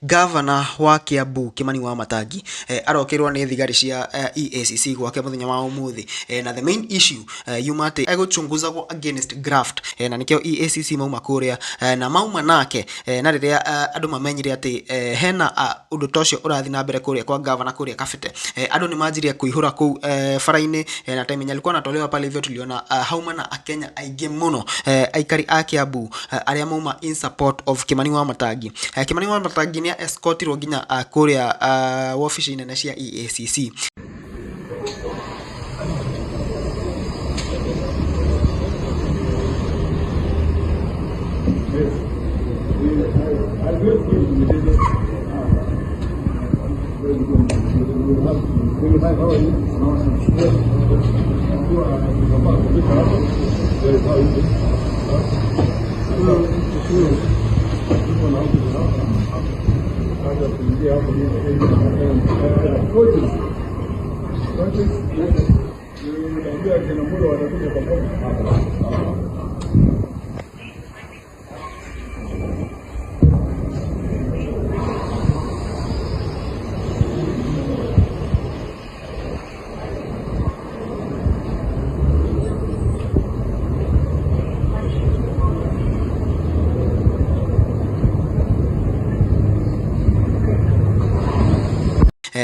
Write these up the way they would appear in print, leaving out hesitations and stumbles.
Gavana wa Kiambu Kimani Wamatangi arokĩrwo nĩ thigari cia EACC gwake mũthenya wa ũmũthĩ, na the main issue yuma atĩ egũchunguzagwo against graft, na nĩkĩo EACC mauma kũrĩa, na mauma nake, na rĩrĩa andũ mamenyire atĩ hena ũndũ ta ũcio ũrathiĩ na mbere kũrĩa kwa gavana kũrĩa Kabete, andũ nĩ manjirie kũihũra kũu bara-inĩ, na time yenye alikuwa anatolewa pale hivyo tuliona hauma na akenya aingĩ mũno, aikari a Kiambu, arĩa mauma in support of Kimani Wamatangi. Kimani Wamatangi nĩ escortirwo nginya kũrĩa wabici nene cia EACC.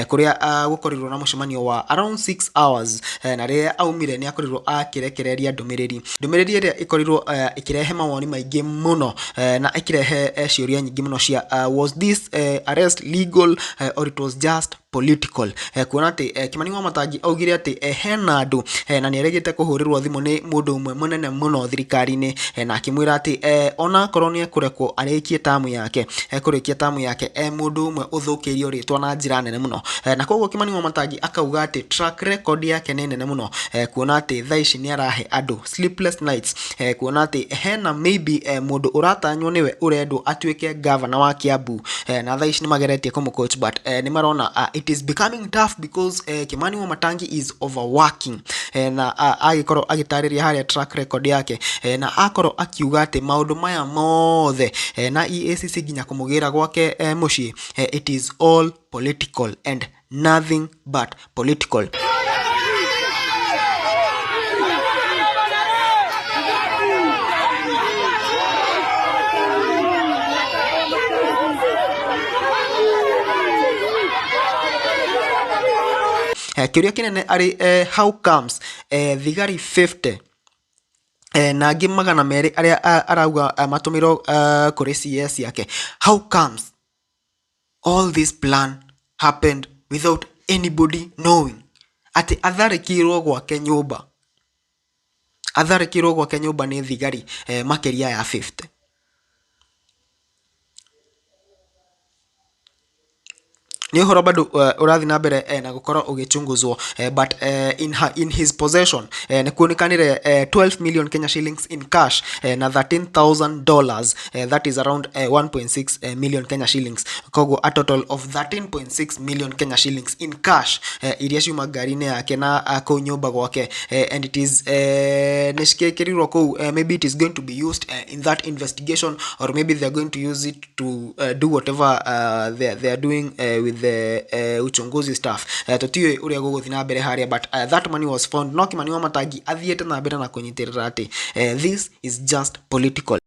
Kuria gukorirwo na mucemanio wa around 6 hours, na riria aumire ni akorirwo akirekereria ndumiriri ndumiriri iria ikorirwo ikirehe mawoni maingi muno, na ikirehe ciuria nyingi muno cia was this arrest legal or it was just political, kuona ati Kimani Wamatangi augire ati hena andu, na nieregete kuhurirwo thimu ni mundu umwe munene muno thirikari-ini, na akimwira ati ona akorwo ni ekurekwo arikie tamu yake, ekurikia tamu yake e mundu umwe uthukiirio ritwa na njira nene muno, na koguo Kimani Wamatangi akauga ati track record yake ni nene muno, kuona ati thaa ici ni arahe andu sleepless nights, kuona ati hena maybe mundu uratanywo niwe urendwo atuike governor wa Kiambu, na thaa ici ni mageretie kumucoach but ni marona it is becoming tough because Kimani Wamatangi is overworking, na agikorwo agitariria haria track record yake, na akorwo akiuga ati maundu maya mothe, na EACC nginya kumugira gwake mucii, it is all political and nothing but political. Kiuria kinene ari how comes thigari 50 na angĩ 200 arĩa arauga matũmirwo kũrĩ CS yake, how comes all this plan happened without anybody knowing ati atharĩkĩirwo gwake nyũmba, atharĩkĩirwo gwake nyũmba nĩ thigari makĩria ya 50. Ni uhoro bado urathi na mbere na gukorwo ugichunguzwo, but in his possession ni kuonekanire 12 million Kenya shillings in cash, na $13,000, that is around 1.6 million Kenya shillings, koguo a total of 13.6 million Kenya shillings in cash, iria ciuma ngari-inĩ yake na kũu nyũmba gwake, and it is nĩ cikĩkĩrirwo kũu, maybe it is going to be used in that investigation, or maybe they are going to use it to do whatever they are doing with the uchunguzi staff. Tutiũĩ ũrĩa gũgũthiĩ na mbere harĩa, but that money was found. No Kimani Wamatangi athiĩte na mbere na kũnyitĩrĩra atĩ this is just political.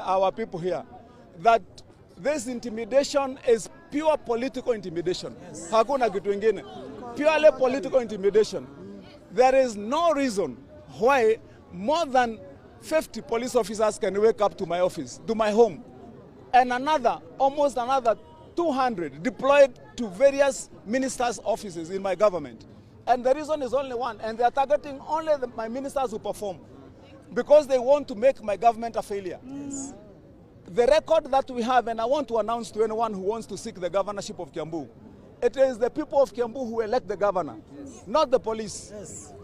Our people here, that this intimidation is pure political intimidation. Yes. Hakuna kitu ingine. Purely political intimidation. There is no reason why more than 50 police officers can wake up to my office, to my home, and another, almost another 200 deployed to various ministers' offices in my government. And the reason is only one, and they are targeting only my ministers who perform, because they want to make my government a failure. Yes. The record that we have, and I want to announce to anyone who wants to seek the governorship of Kiambu, It is the people of Kiambu who elect the governor, not the police,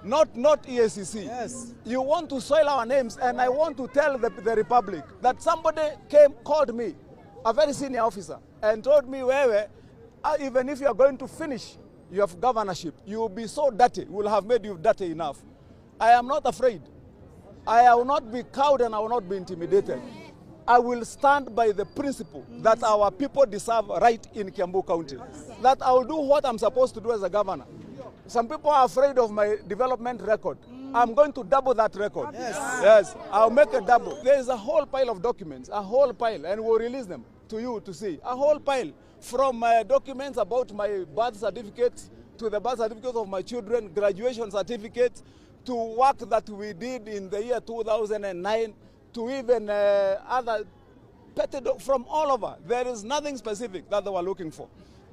not EACC. You want to soil our names, and I want to tell the Republic that somebody came, called me, a very senior officer, and told me, wewe, even if you are going to finish your governorship, you will be so dirty, we will have made you dirty enough. I am not afraid. I will not be cowed and I will not be intimidated. I will stand by the principle that our people deserve right in Kiambu County. That I will do what I'm supposed to do as a governor. Some people are afraid of my development record. I'm going to double that record. Yes, I'll make a double. There is a whole pile of documents, a whole pile, and we'll release them to you to see. A whole pile from documents about my birth certificates to the birth certificates of my children, graduation certificates, to work that we did in the year 2009, to even other petty from all over. There is nothing specific that they were looking for.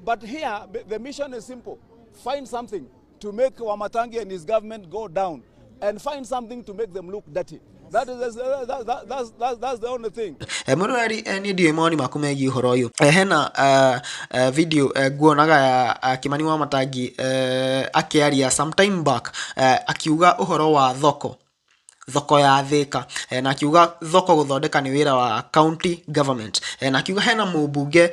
But here, the mission is simple. Find something to make Wamatangi and his government go down, and find something to make them look dirty. That is, that, that, that's, that's, that's the only thing. Mwĩroreri, niĩ ndiũĩ mawoni maku megiĩ ũhoro ũyũ. Hena video nguonaga ya Kimani Wamatangi akĩaria sometime back, akiuga ũhoro wa thoko ya Thika, na akiuga thoko gũthondeka nĩ wĩra wa county government, na akiuga hena mũmbunge,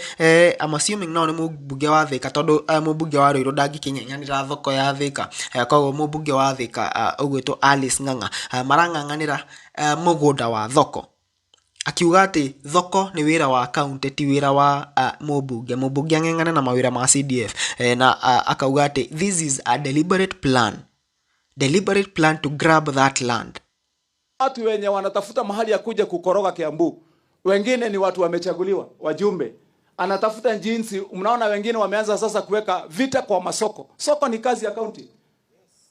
I'm assuming no nĩ mũmbunge wa Thika, tondũ mũmbunge wa Ruiru ndangĩkĩng'eng'anĩra thoko ya Thika, koguo mũmbunge wa Thika ũgwĩtwo Alice Ng'ang'a, marang'ang'anĩra mũgũnda wa thoko. Akiuga atĩ thoko nĩ wĩra wa county, ti wĩra wa mũmbunge. Mũmbunge ang'eng'ane na mawĩra ma CDF, na akauga atĩ this is a deliberate plan to grab that land. Watu wenye wanatafuta mahali ya kuja kukoroga Kiambu, wengine ni watu wamechaguliwa, wajumbe. Anatafuta jinsi, mnaona wengine wameanza sasa kuweka vita kwa masoko. Soko ni kazi ya county.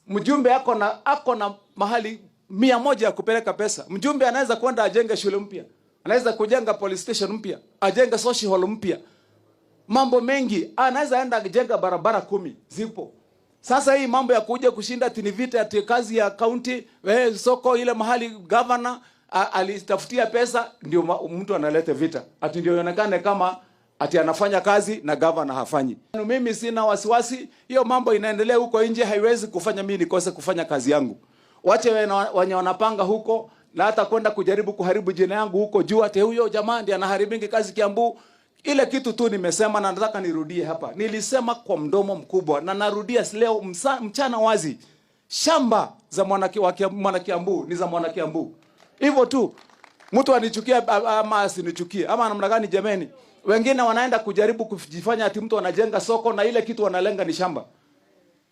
Mjumbe ako na mahali 100 ya kupeleka pesa. Mjumbe anaweza kwenda ajenge shule mpya, anaweza kujenga police station mpya, ajenge social hall mpya, mambo mengi, anaweza enda kujenga barabara 10 zipo. Sasa hii mambo ya kuja kushinda ati ni vita ati kazi ya county, soko ile mahali governor alitafutia pesa, ndio mtu analeta vita ati ndio ionekane kama ati anafanya kazi na governor hafanyi. Mimi sina wasiwasi, hiyo mambo inaendelea huko nje haiwezi kufanya mimi nikose kufanya kazi yangu. Wache wenye wanapanga huko na hata kwenda kujaribu kuharibu jina yangu huko juu ati huyo jamaa ndiye anaharibingi kazi Kiambu. Ile kitu tu nimesema na nataka nirudie hapa. Nilisema kwa mdomo mkubwa na narudia leo mchana wazi. Shamba za mwana Kiambu ni za mwana Kiambu. Hivyo tu. Mtu anichukie ama asinichukie ama namna gani jameni? Wengine wanaenda kujaribu kujifanya ati mtu anajenga soko na ile kitu wanalenga ni shamba.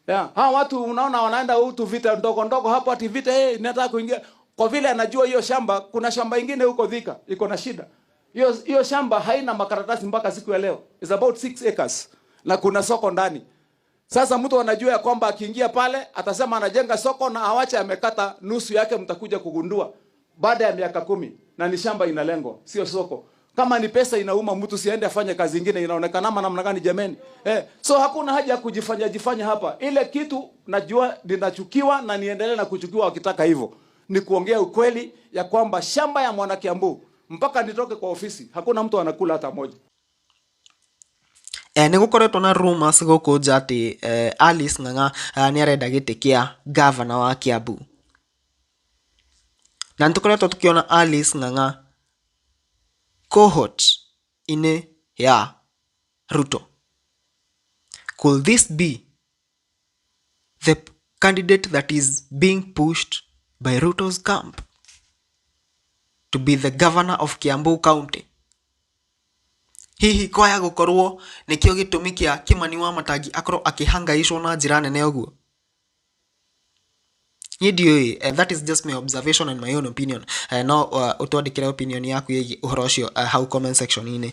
Yeah. Hawa watu unaona wanaenda hutu vita ndogo ndogo hapo ati vita, nataka kuingia. Kwa vile anajua hiyo shamba, kuna shamba ingine huko Thika iko na shida. Hiyo shamba haina makaratasi mpaka siku ya leo. It's about 6 acres. Na kuna soko ndani. Sasa mtu anajua ya kwamba akiingia pale atasema anajenga soko na awache amekata nusu yake, mtakuja kugundua baada ya miaka 10 na ni shamba inalengwa, sio soko. Kama ni pesa inauma mtu siende afanye kazi nyingine, inaonekana kama namna gani jameni? So hakuna haja ya kujifanya jifanya hapa. Ile kitu najua ninachukiwa na niendelee na kuchukiwa wakitaka hivyo. Ni kuongea ukweli ya kwamba shamba ya mwana Kiambu mpaka nitoke kwa ofisi hakuna mtu anakula hata moja. Nĩ gũkoretwo na rumors gũkũ nja atĩ Alice Ng'ang'a nĩ arenda gĩtĩ kĩa governor wa Kiambu. Na nĩ tũkoretwo tũkĩona Alice Ng'ang'a cohort-inĩ ya Ruto. Could this be the candidate that is being pushed by Ruto's camp to be the governor of Kiambu County? Hihi kwaya gũkorwo nĩkĩo gĩtũmi kĩa Kimani Wamatangi akorwo akĩhangaicwo na njĩra nene ũguo? Niĩ ndiũĩ, that is just my observation and my own opinion. No ũtwandĩkĩre opinion yaku ĩgiĩ ũhoro ũcio hau comment section-inĩ.